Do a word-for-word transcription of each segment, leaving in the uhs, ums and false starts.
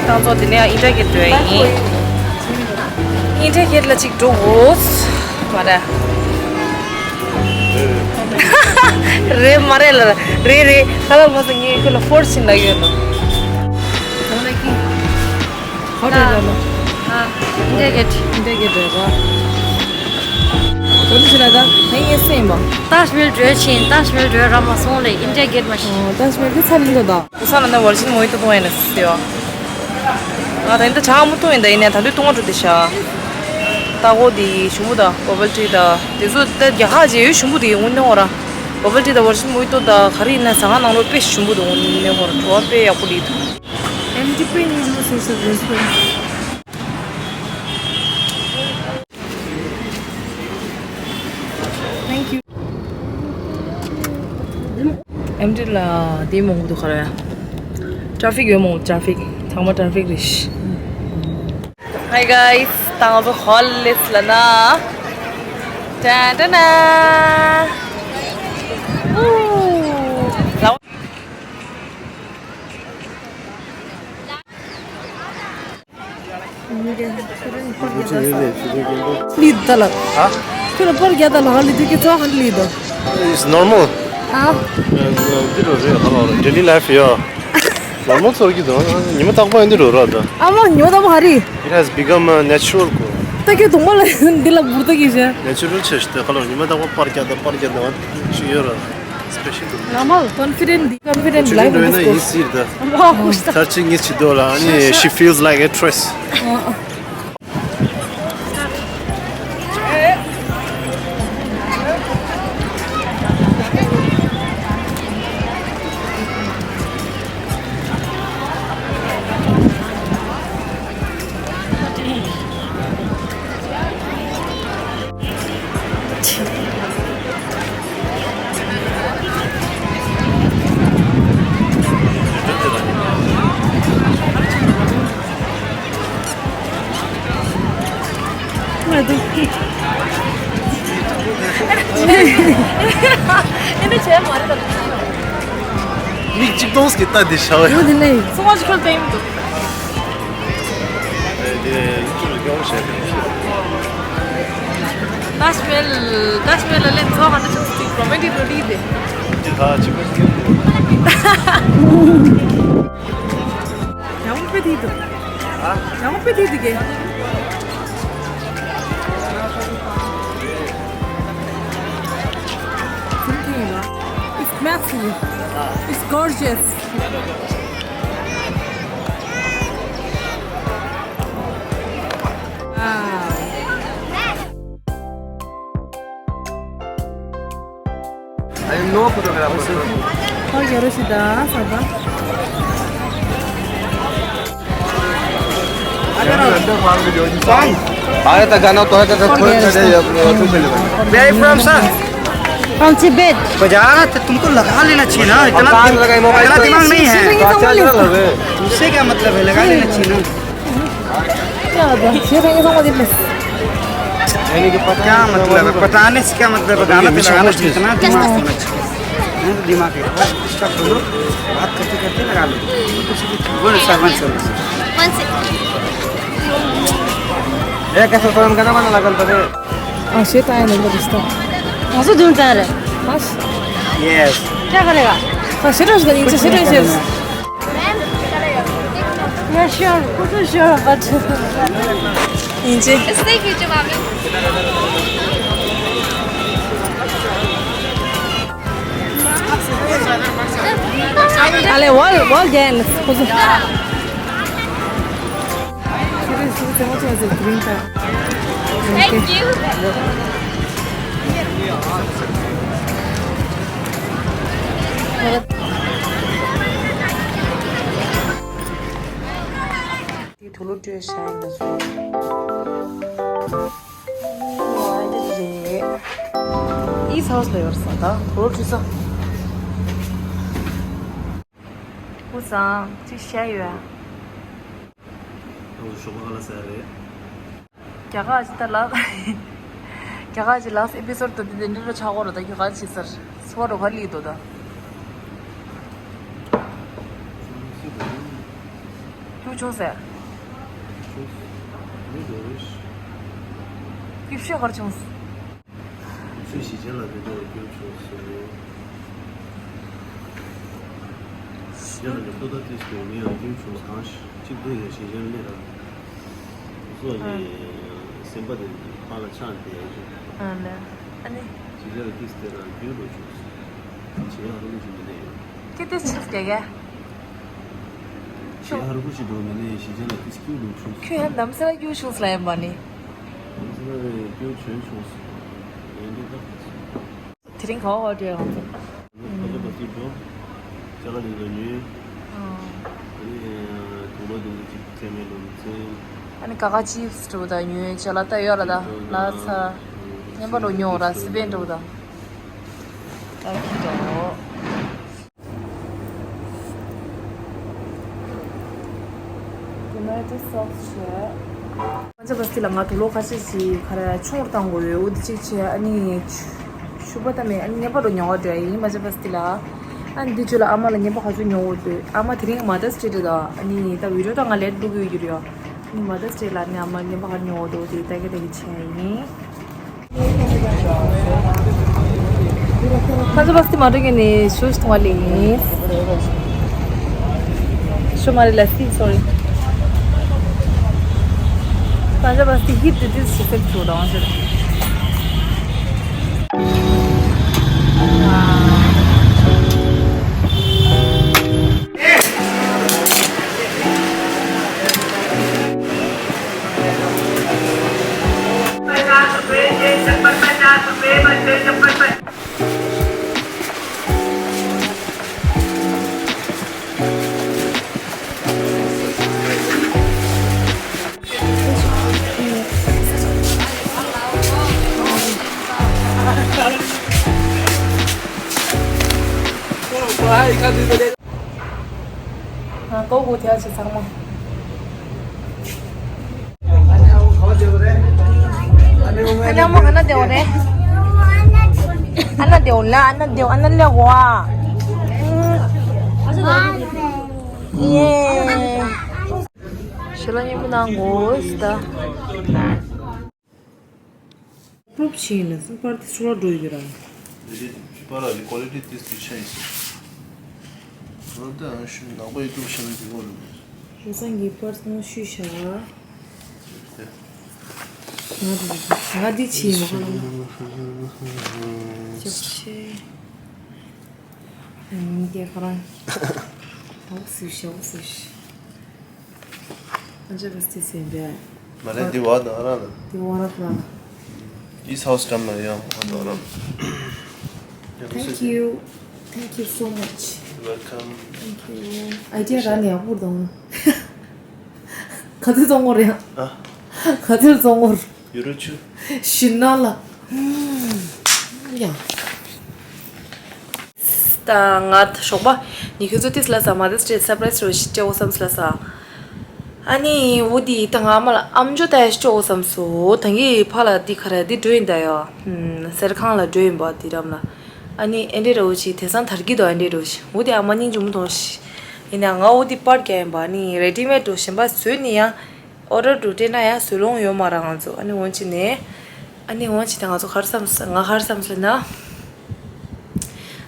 ཏང་ཙོ་དེ་ནས་ཨིན་ཌི་ཡ་གེ་ཊི་འགྲོ་ཡ་ཡིན། ཨིན་ཌི་ཡ་གེ་ཊི་ལ་གཅིག་འགྲོ་དགོས། མ་རེད། རེད་མ་རེད་ལ། རེད་རེད། ཁ་ལག་མ་ཟ་ངས་ཁོ་ལ་ཕོར་སི་ཕྱིན་ལ་ཡོད་ནོ། ཧོ་ཊེལ་ལ། ཨ། ཨིན་ཌི་ཡ་གེ་ཊི། ཨིན་ཌི་ཡ་གེ་ཊི་རེད་པ། ག་རེ་བྱེད་ལ་ད། ངས་ངས་སེམས་པ། ཏཱཇ་མལ་བྲོས་ཕྱིན། ཏཱཇ་མལ་བྲོས་ར་མ་སོང་ལས་ཨིན་ཌི་ཡ་གེ་ཊི་མ་ཤི། ཨོ། ཏཱཇ་མལ་གྱི་ཚ་ལིང་དོ་ད། བུ་ས་ལ་ནས་ཝར་ཇིན་མོ་ཧི་ཏོ་བཏུང་ཡ་ནས་སི་ཡོ། ང་ད་ཡིན་ད་ཆང་མོ་བཏུང་ཡིན་ད་ཡིན་ནས་ད་དུས་བཏུང་བ་འགྲོ་དེ་ཤ། ད་གོ་དེ་ཞུམ་བུ་ད་བོ་བལ་ཏི་ད་དེ་ཚོ་ད་རྒྱ་ཁ་ཅེ་ཡོད་ཞུམ་བུ་དེ་འུན་ནས་འོ་ར། བོ་བལ་ཏི་ད་ཝར་ཇིན་མོ་ཧི་ཏོ་ད་ག་རེ་ཡིན་ན་ཟ་ཁང་ནང་ལོ་དཔེ་ཞུམ་བུ་དེ་འུན་ནས་འོ་ར། བྲོ་བ་དཔེ་ཡག་པོ་ལི་ད། ཨེམ་ཌི་པི་ནི་ལོ་སོ་སོ་རེ་སི་ཊོ་རན། Thank you. ཨེམ་ཌི་ལ་དེ་མང་པོ་འདུག་ག་རེ། ཊ་ཕིག་ཡོད་མང་པོ། ཊ་ཕིག་ཚང་མ་ཊ་ཕིག་རེད། Hi guys, ད་ང་ཚོ་ཧོ་ལི་ལི་ལ་ན། ཏན་ཏན་ན། ཨུ། ལ། ལིད་ད་ལ། ཨ། ཁྱོད་ལ་པར་རྒྱག་ད་ལ་ཧ་ལི་དུ་གི་ཚོ་ཧ་ལི་དོ། It's normal. ཨ། འདི་རུ་རེད་ཧ་ལ་རེད། Daily life ཡ། Normal ཚོར་གི་འདུག་ཉི་མ་རྟག་པར་འདི་རུ་ར་ད། ཨ་མ་ཉོ་ད་མ་ཧ་རི། It has become a natural གོ། ད་ཁྱོད་གདོང་པ་ལ་འདི་ལ་འབུར་ད་གི་ཤ། Natural ཆེ་ཞིག་དེ་ཧ་ལ་ཉི་མ་རྟག་པར་པར་རྒྱག་ད་པར་རྒྱག་ད་བ་ཞིག་ཡོད་ར། Special. Normal. Confident, confident life in this course. ཡིན་སྲིད་ད། Wow. ཚར་གཅིག་ངས་བྱེད་དོ་ལ་ཨ་ནི་she feels like actress. མིག་གཅིག་སྟོང་ཟིག་ལྟ་དེ་ཤ་བ། ཡོད་དེ་ནས། སོང་བ་ཞིག་ཁོལ་ཏེ་ཡིན་འདུག་ཏཱཇ་མལ། ཏཱཇ་མལ་ལ་ལན་ཚོགས་ག་འདྲ་ཆགས་སྲིད་རོ་མན་ཊིག་རོ་ལི་དེ། ཅི་ད་ཅི་མ་ཤེས། ཡང་དཔེ་དེ་འདུག་ཨ། ཡང་དཔེ་དེ་འདུག་གས། It's massive. It's gorgeous. Wow. I am no photographer. और जरूर सीधा सादा। अरे तो गाना तो है तो थोड़ा सा दे। Where are you from, sir? From Tibet. बाजार है तो तुमको लगा लेना चाहिए ना, इतना दिम-, इतना दिमाग नहीं है। तो अच्छा चल रहा है। उससे क्या मतलब है, लगा लेना चाहिए ना। क्या होता है? ये संगे संग दिल में। क्या मतलब है? पता नहीं क्या मतलब है। गाना तो लगाना चाहिए, इतना दिमाग होना चाहिए। नहीं तो दिमाग है। इसका खोलो, बात करते करते लगा लो। बोलो sir, one seven. One seven. ये कैसे फोन करना, मैंने लगन पड़े। 아, 쟤 따야 된다, 비슷해. 가서 좀 따래. 아, 씨. Yes. क्या करेगा? 아, 싫어, 싫어, 진짜 싫어, 싫어. Yeah, sure. Not so sure, but. 이제. Stay here, mommy. Ale, wall, wall dance. Thank you. དེ་དུག་ལོག་སྤྲོད་བྱ་ཡིན་ན་སོང་། ཨ་འདི་རེད། ཨིས་ཧའུ་སི་ལ་ཡོད་ས་ད་དུག་ལོག་སྤྲོད་ས། ཧུ་སང་ཅི་བཤད་ཡོད། ཨ་ཞོགས་པ་ག་ལ་ཟ་རེད། རྒྱ་གར་ཅི་ད་ལ། རྒྱ་གར་ཅི་ལ་ཨེ་པི་སོ་ཌི་དེ་འདི་འདྲ་ཆགས་ཀྱི་རེད་ད། རྒྱ་གར་ཅི་ཟེར་སུ་བ་རོ་ཁ་ལི་དོ་ད། སྐྱུག་བྱུང་ཟེར། སྐྱུག་བཤད་གར་བྱུང་། ཚུལ་ཞིག་ཅན་ལ་དེ་འདྲ་བའི་སྐྱུག་བྱུང་ཟེར། ཡང་ནི་ཀུ་ཏ་ཏིས་ཀྱི་མི་ཡང་སྐྱུག་བྱུང་གང་ཞིག་ཅིག་འདུག་ཡང་ཞིག་ཅན་ལེ་ར། སོ་ཡི་སེམས་པ་དེ་ཕར་ལ་ཆགས་ཏེ་ཨ་ལེ། ཨ་ནི། ཞིག་ཅན་ལ་ཏིས་དེ་རང་རྒྱུན་རུ་བྱུང་ཟེར། ཇེ་ཧ་རུ་ཅིག་མི་ལེ་ཡོད། ཀི་ཏི་ཆགས་ཀྱི་ག་ཇེ་ཧ་རུ་ཅིག་འགྲོ་མི་ལེ་ཞིག་ཅན་ལ་ཏིས་སྐྱུག་རུ་བྱུང་ཟེར། ཁྱོད་ཡང་ནམ་ཟེར་སྐྱུག་བྱུང་ཟེར་ལ་ཡིན་པ་ནི། ནམ་ཟེར་སྐྱུག་བྱུང་བྱུང་ཟེར། ཡིན་འདི་ད། དེ་རིང་ག་བ་བགྲོས་ཡོང་། ཁ་ཆེ་པ་ཅིག་འགྲོ། ཅ་ལག་དེ་ཚོ་ཉོས། ཨ་ནི་དུག་ལོག་དེ་ཚོ་ཅིག་ཚད་མེད་ལོ་ཚད། ཨ་ནི་ཀ་ཀ་ཅིབ་སི་འགྲོ་ད་ཉོས་ཅ་ལག་ད་ཡོད་ལ་ད་ལ་ཚ། ཉན་པ་ལོ་ཉོ་ར་སི་པན་འགྲོ་ད། ད་ཁི་འགྲོ། ཏོ་མེ་ཊོ་སོ་སི་བྱས། མ་ཇ་པ་སི་ལ་ང་དུག་ལོག་ཁ་ཤས་ཤིག་ཁ་ར་ཆུང་རུ་བཏང་དགོས་ཡོད། འོ་དེ་གཅིག་བྱས། ཨ་ནི་ཤུ་པ་ད་མེད། ཨ་ནི་ཉེ་པ་རུ་ཉོ་བ་འདྲ་ཡིན། མ་ཇ་པ་སི་ལ། ཨ་ནི་འདི་ཚོ་ལ་ཨ་མ་ལ་ཉེ་པ་ག་ཚོད་ཉོ་དགོས་འདུག་ཨ་མ་དེ་རིང་མ་དར་སི་ཌེ་རེད་ད། ཨ་ནི་ད་བི་ཌི་ཡོ་ད་ང་ལེ་ཊི་བློག་གི་ཡོད་རེད། ཨ་ནི་མ་དར་སི་ཌེ་ལ་ཨ་ནི་ཨ་མ་ཉེ་པ་ག་ཉོ་དགོས་འདུག་དེ་ལྟ་གི་ལྟ་གི་བྱས་ཡིན། ཁ་ཚ་བ་སྟི་མ་འགྲོ་གི་ནི་ཤུ་ཤི་ཐོང་བ་ལི་ཡིན། ཤུ་མ་རི་ལ་སི་སོ་རི། ཁ་ཚ་བ་སྟི་ཧིབ་དེ་དུས་སུ་ཕེབས་ཆོག་དང་ཟེར། ང་ལྟོ་གོ་ཐལ་ཆེ་ཚང་མ། ཨ་ནེ་ཨ་མོ་ཨ་ན་དེ་འོ་རེད། ཨ་ན་དེ་འོ་ལ་ཨ་ན་དེ་འོ་ཨ་ན་ལེ་གོ་ཨ། ཡེ། ཞེ་ལ་སྙན་པོ་གནང་གོ་ད། ཕུབ་ཕྱིན་ལ་སུ་པར་དེ་སུ་ལ་འགྲོ་ཡོད་ར། རེད་པར་ལ་ཀོ་ལི་ཊི་དེ་སུ་ཆ་ཡིན་སོང་། ང་ད་ཤུ་ནག་པོ་ཡི་ཏུ་ཤ་མི་དེ་ལོ་རུ། ཧུ་སང་གི་པར་སྣང་ཤུ་ཤ། ང་འདི་ཆེ་མ་ཧ་ལམ་ཅོག་ཆེ། ཨུམ། དེ་ཁོ་རང་། འོག་སུ་ཤ་འོག་སུ་ཤ། ཨ་ཅག་ག་སི་སེ་བེ། མ་རེད་འདི་བ་དང་ར་ལ། འདི་བ་ར་ལ། East House come ཡང་བ་དང་ར། Thank you. Thank you so much. Welcome. Thank you. ཨའི་ཌི་ཡ་ར་ནས་ཡག་པོ་དང་། ག་ཚོད་བཙོང་དགོས་རེད། ཨ། ག་ཚོད་བཙོང་དགོས། ཡུ་རོ་ཆུ། ཤི་ན་ལ། ཡ། ད་ང་ཞོགས་པ་ཉི་ཁྱོད་ཚོ་ཏིས་ལ་ས་མ་དེ་སྤྲད་སར་པ་རའི་སི་རོ་ཞིག་སྤྲད་འོ་བསམ་སི་ལ་ས། ཨ་ནི་འོ་དི་ད་ང་མ་ལ་ཨམ་ཅོ་ད་ཡ་སྤྲད་འོ་བསམ་སོ། ད་གི་ཕ་ལ་དི་ཁ་ར་དི་འགྲོ་ཡིན་ད་ཡ། གསེར་ཁང་ལ་འགྲོ་ཡིན་པ་དི་རམ་ལ། ཨ་ནི་ཨེ་འདྲེ་ར་འོ་ཅི་དེ་སང་དར་གི་དོ་ཨེ་འདྲེ་ར་འོ་ཅི་འོ་དི་ཨ་མ་སྙིང་རྗེ་མོ་མཐོང་ཤི། ཡིན་ན་ང་འོ་དི་པར་རྒྱག་ཡིན་པ་ཨ་ནི་རེ་ཌི་མེད་འགྲོ་གཞན་པ་བཟོས་ནི་ཡ། ཨོ་ཌར་འགྲོ་སྤྲད་ན་ཡང་བཟོས་ལོང་ཡོད་མ་ར་ང་ཚོ། ཨ་ནི་འོན་ཅི་ནས། ཨ་ནི་འོན་ཅི་ད་ང་ཚོ་གར་བསམ་ང་གར་བསམ་སོང་ན།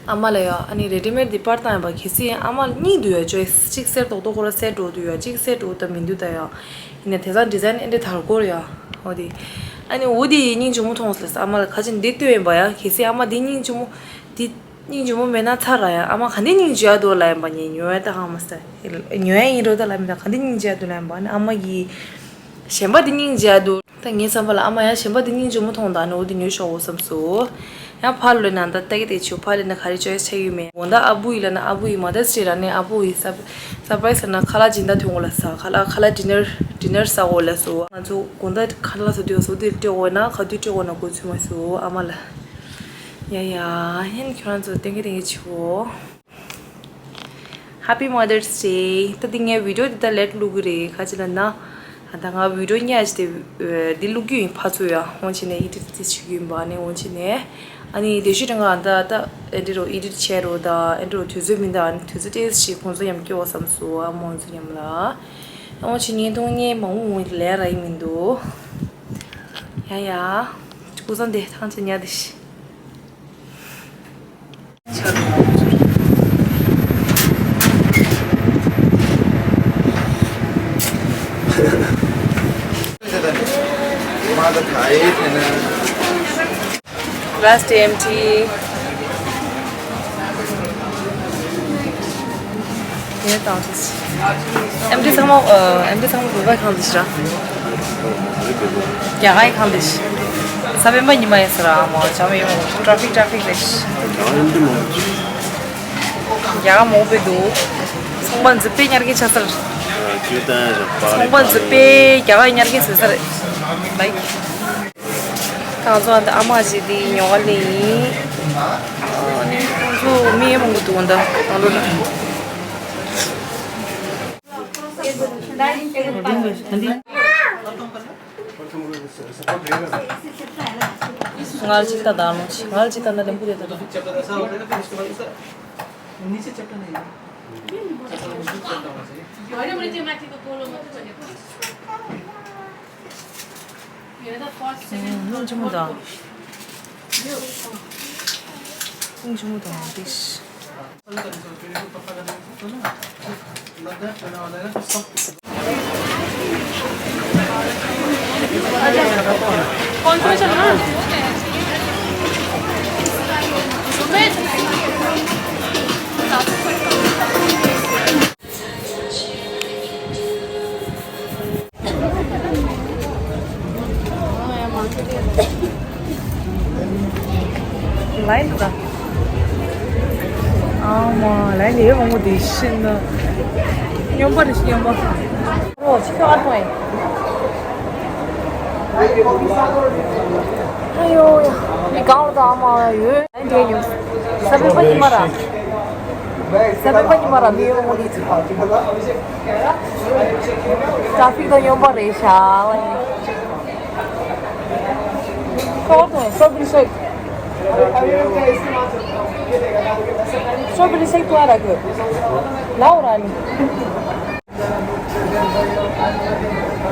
ཨ་མ་ལ་ཡ་ཨ་ནི་རེ་ཌི་མེད་འདི་པར་བཏང་ཡོད་པ་གལ་སྲིད་ཨ་མ་གཉིད་འདུག་ཡ་ཅོ་ཡིས་གཅིག་གསེར་ཏོག་ཏོག་ཁོ་ར་གསེར་འགྲོ་འདུག་ཡ་གཅིག་གསེར་འགྲོ་ད་མི་འདུག་ད་ཡ། ཡིན་ན་དེ་ཚང་ཌི་ཛའིན་ཨེ་འདྲ་དར་གོ་ར་ཡ། འོ་དེ། ཨ་ནི་འོ་དེ་སྙིང་རྗེ་མོ་མཐོང་སོང་ཨ་མ་ལ་ཁ་ཅིག་འདི་ལྟོས་ཡིན་པ་ཡ་གལ་སྲིད་ཨ་མ་འདི་སྙིང་རྗེ་མོ་འདི། སྙིང་རྗེ་མོ་མེད་ན་ཚར་ར་ཡ། ཨ་མ་ག་འདྲ་སྙིང་རྗེ་ཡ་འདུག་ལབ་ཡིན་པ། ངས་ཉོ་ཡ་ད་ཧང་མ་སྟེ། ཉོ་ཡ་ཡིན་རོ་ད་ལབ་མི་ད། ག་འདྲ་སྙིང་རྗེ་ཡ་འདུག་ལབ་ཡིན་པ། ཨ་ནི་ཨ་མ་གི་གཞན་པ་དེ་སྙིང་རྗེ་ཡ་འདུག་ད་ངའི་བསམ་པ་ལ་ཨ་མ་ཡང་གཞན་པ་དེ་སྙིང་རྗེ་མོ་མཐོང་ད། ཨ་ནི་འོ་དེ་ཉོས་ཤོག་འོ་བསམ་སོང་། ཡང་ཕར་ལོས་ན་ད་ལྟ་གི་དེ་ཆུ་ཕར་ལས་ན་ག་རེ་ཅོ་ཡ་ཆ་ཡོད་མེད། འོ་ད་ཨ་བུ་ཡིན་ལ་ན་ཨ་བུ་ཡིན། མ་དར་སི་ཌེ་ར་ནི་ཨ་བུ་ཡིན། སར་སར་པ་རའི་སི་ན་ཁ་ལག་སྦྱིན་བདག་ཐོན་འོ་ལ་ས། ཁ་ལག་ཁ་ལག་ཌི་ནར་ཌི་ནར་ཟ་འོ་ལ་སོང་། ང་ཚོ་དགོང་དག་ཁ་ལག་ཟ་དུས་སོ་དེ་སྤྲད་འོ་ན་ག་དུས་སྤྲད་འོ་ན་གོ་ཚུལ་མ་སོང་ཨ་མ་ལ། ཡ་ཡ། ཧན་ཁྱོད་རང་ཚོ་ཏན་གི་ཏན་གི་བྱེད་འོ། Happy Mother's Day། ད་འདི་ངའི་བི་ཌིའོ་འདི་ད་ལེཊ་བླུག་གི་རེད། ག་ཅི་ལབ་ན། ད་ང་བི་ཌིའོ་ཉག་ཅིག་དེ་འདི་བླུག་རྒྱུ་ཡིན་ཕར་ཚུར་ཡ། འོང་བྱས་ནས་ཨེ་ཌིཊ་ཅིག་བྱེད་རྒྱུ་ཡིན་པ། ཨ་ནི་འོང་བྱས་ནས་ཨ་ནི་དེ་ཤུ་དེ་ང་ད་ད་ཨེ་འདྲ་རོ་ཨེ་ཌིཊ་བྱས་རོ་ད་ཨེ་འདྲ་རོ་དུས་ཚོད་མི་འདུག་ཨ་ནི་དུས་ཚོད་ཏོག་ཙམ་ཞིག་ཁོང་ཚོ་མཉམ་སྐྱོར་བ་བསམ་སོང་ཨ་མ་འོང་ཚོ་མཉམ་ལ། འོང་བྱས་ཉིན་ཐུང་ཉིན་མང་པོ་འོང་ལས་ར་ཡིན་མི་འདུག་ཡ་ཡ། སྐུ་གཟུགས་བདེ་ཐང་ཆེ་ཉག་དེ་ཤི། Last empty. དེ་དང་། ཨེམ་ཌི་ཚང་མ། ཨེམ་ཌི་ཚང་མ་བོད་པའི་ཁང་དེ་ཤི་ར། རྒྱ་གར་ཡི་ཁང་དེ་ཤི། ས་པན་པ་ཉི་མ་ཡིན་ས་ར་མོ་ཅང་མེ་ཡོང་ཊ་ཕིག་ཊ་ཕིག་རེ་ཤི། རྒྱ་གར་མོ་པེ་འདུག་ཚོང་པ་འཛི་པེ་ཉར་གི་ཆ་ས་ར། ཚོང་པ་འཛི་པེ་རྒྱ་གར་ཉར་གི་ཟེར་ས་རེད། ལའིག་ཁོང་ཚོ་ཨ་མ་ཞིག་དེ་ཉོ་ག་ལེ་ཡིན། ཨ་ནི་ཁོང་ཚོ་མི་མང་པོ་འདུག་ཨ་ད་ནང་ལོགས་ན། ངལ་ཅིག་ད་ད་ལོ་ཅིག་ངལ་ཅིག་ད་ན་ལེམ་བུ་རེད་ད། སྙིང་རྗེ་མོ་དང་། སྙིང་རྗེ་མོ་དང་ཏིས། ལའིན་འདུག་ག་ཨ་མ་ལའིན་ལས་མང་པོ་འདི་ཤིན་ན། སྨྱོན་པ་རེད་སྨྱོན་པ། རོ་ཆི་ཁྱོད་ཨ་ཐོང་ཨེ། ཨ་ཡོ་ཡ། མི་གང་ལ་ད་ཨ་མ་ཡོད། ཨ་འདྲེ་ཡོད། ས་བོན་པ་ཉི་མ་ར། ས་བོན་པ་ཉི་མ་ར་མི་ཡོང་མོ་ལི་ཚུ། ཊ་ཕིག་དང་སྨྱོན་པ་རེད་ཤག་ཁོ་དང་སོ་བིལ་ཤེག་སོ་བིལ་ཤེག་ཏུ་ཨ་ར་གི་ལའོ་ར་ནི།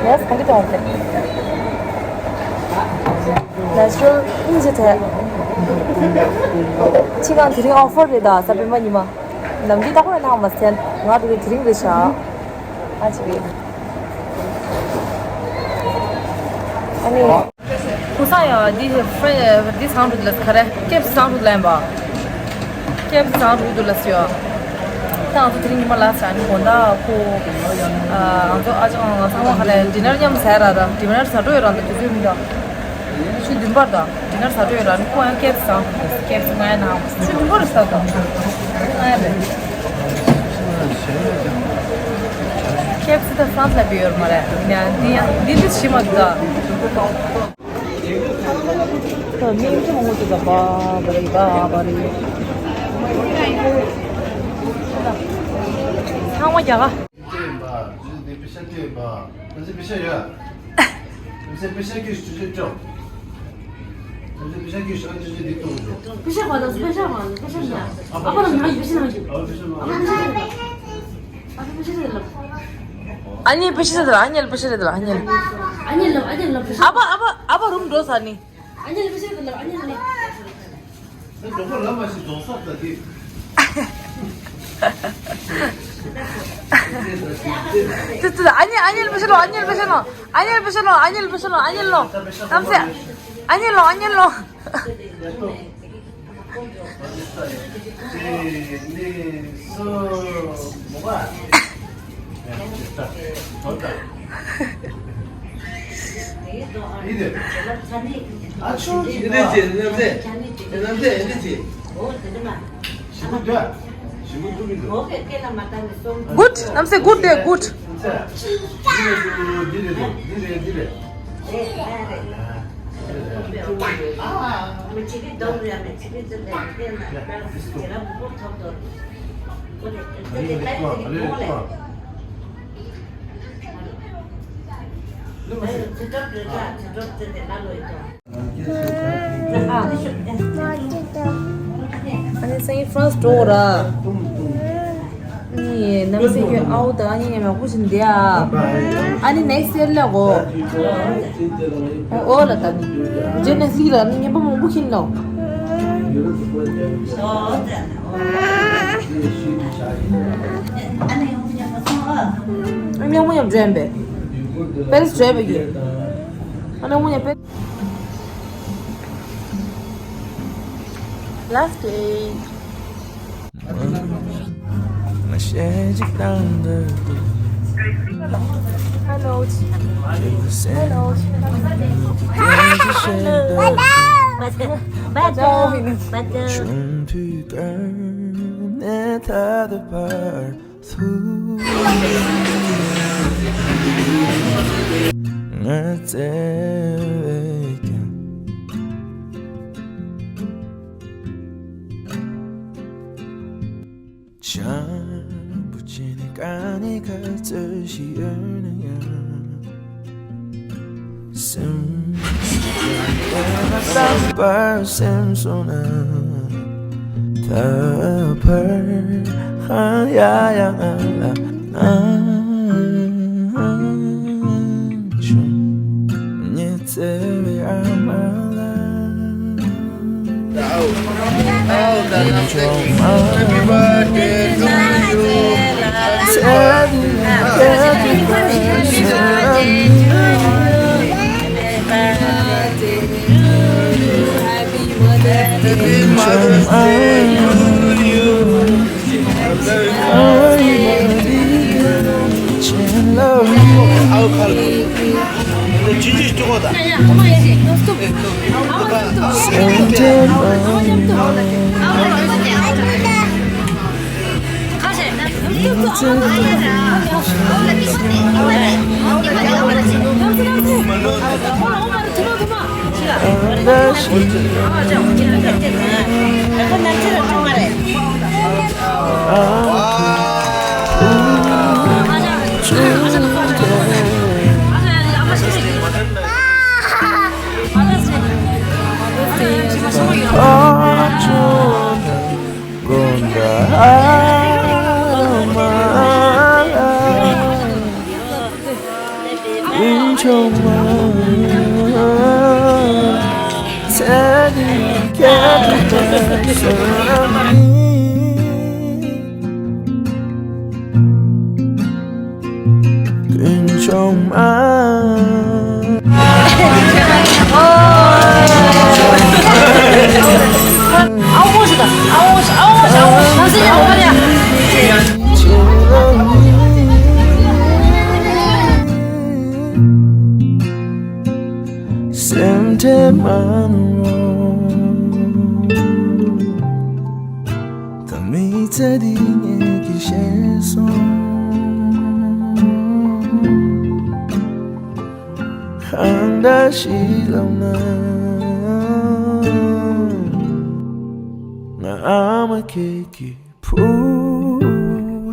ཡེས་གང་གི་དོང་ཏེ། ནེ་ཅུ་རལ་ཨིན་ཇི་ཐེ། ཅི་གང་དེ་རིང་ཨོ་ཕར་རེད་ད་ས་བོན་པ་ཉི་མ། ནམ་རྒྱུན་ད་ཁོ་ན་ནང་མ་སེན་ང་དེ་རིང་དེ་རིང་རེད་ཤག་ཨ་ཅི་གི། ཨ་ནི། ཁོ་ས་ཡ་འདི་ཧྥེ་འདི་སང་རུ་ལ་ཁ་རེ་ཀེབ་སང་རུ་ལེན་པ། ཀེབ་སང་རུ་དུ་ལ་སི་ཡ། ད་ང་ཚོ་དེ་རིང་ཉི་མ་ལ་ས་ནི་གོ་ད་ཁོ། ང་ཚོ་ཨ་ཅག་ང་ཚང་མ་ཁ་རེ་ཌི་ནར་མཉམ་ཟ་ར་ད་ཌི་ནར་ཟ་འགྲོ་ཡོད་ར་ད་དུས་ཚོད་མི་འདུག་ཆུ་བདུན་པར་དང་ཌི་ནར་ཟ་འགྲོ་ཡོད་ར་ནི་ཁོ་ཡང་ཀེབ་སང་རུ་ཀེབ་སང་ཡ་ན་ཆུ་བདུན་པར་ཟ་དང་ང་ཡ་རེད། ཁེབ་སི་ད་ཧྥ་རན་སི་ལ་བི་ཡོད་མ་རེད། ཡང་འདི་ཡང་འདི་འདི་ཤི་མ་འདུག་ད་མིང་ཐོ་མོ་ཏི་ད་བ་བ་རི་བ་བ་རི། ཚང་མ་རྒྱ་གར། ཨ་ནི་པེ་ཤི་ཟེར་ཨ་ཉལ་པེ་ཤི་རེད་ཨ་ཉལ། ཨ་ཉལ་ཨ་ཉལ་པེ་ཤི་རེད་ཨ་ཉལ། ཨ་ཉལ་ཨ་ཉལ་པེ་ཤི། ཨ་བ་ཨ་བ་ཨ་བ་རུམ་འགྲོ་ས་ནི། ཨ་ཉལ་པེ་ཤི་རེད་ཨ་ཉལ། ཏི་ཏི་ཨ་ཉལ་ཨ་ཉལ་པེ་ཤི་ལོ་ཨ་ཉལ་པེ་ཤི་ལོ། ཨ་ཉལ་པེ་ཤི་ལོ་ཨ་ཉལ་པེ་ཤི་ལོ་ཨ་ཉལ་ལོ། ཨ་ཉལ་ལོ་ཨ་ཉལ་ལོ། Good. I'm say good there, good. ཨ་ནི་སང་ཉིན་ཧྥ་རན་སི་འགྲོ་ར། ཨ་ནི་ནམ་སེ་ཁྱོད་ཨའོ་ད་ཨ་ནི་ངས་མ་ཁུ་བཞིན་དེ་ཨ། ཨ་ནི་ནེག་སི་ཡར་ལ་གོ། ཨོ་ལ་ད་ནི། རྗེས་ནས་སི་ལ་ནི་ངན་པ་མང་པོ་ཁྱིན་ལོ། ཨ་མྱང་མོ་ཡང་འགྲོ་ཡིན་པས། པེ་རེ་སི་འགྲོ་ཡིན་པས་ཀྱི། ཨ་མྱང་མོ་ཡང་པེ། Last day. Hello. Hello. སེམས་ཁྲལ་མ་གནང་། ད་མི་ཚེ་འདི་ངས་ཀྱིས་ཤེས་སོང་། གང་འདྲ་ཞིག་ལབ་ན། ང་ཨ་མ་ཁྱེད་ཀྱི་བུ་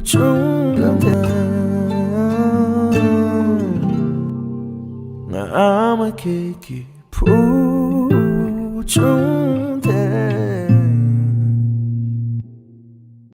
ཆུང་ལབ་ན། ང་ཨ་མ་ཁྱེད་ཀྱི་བུ་ཆུང་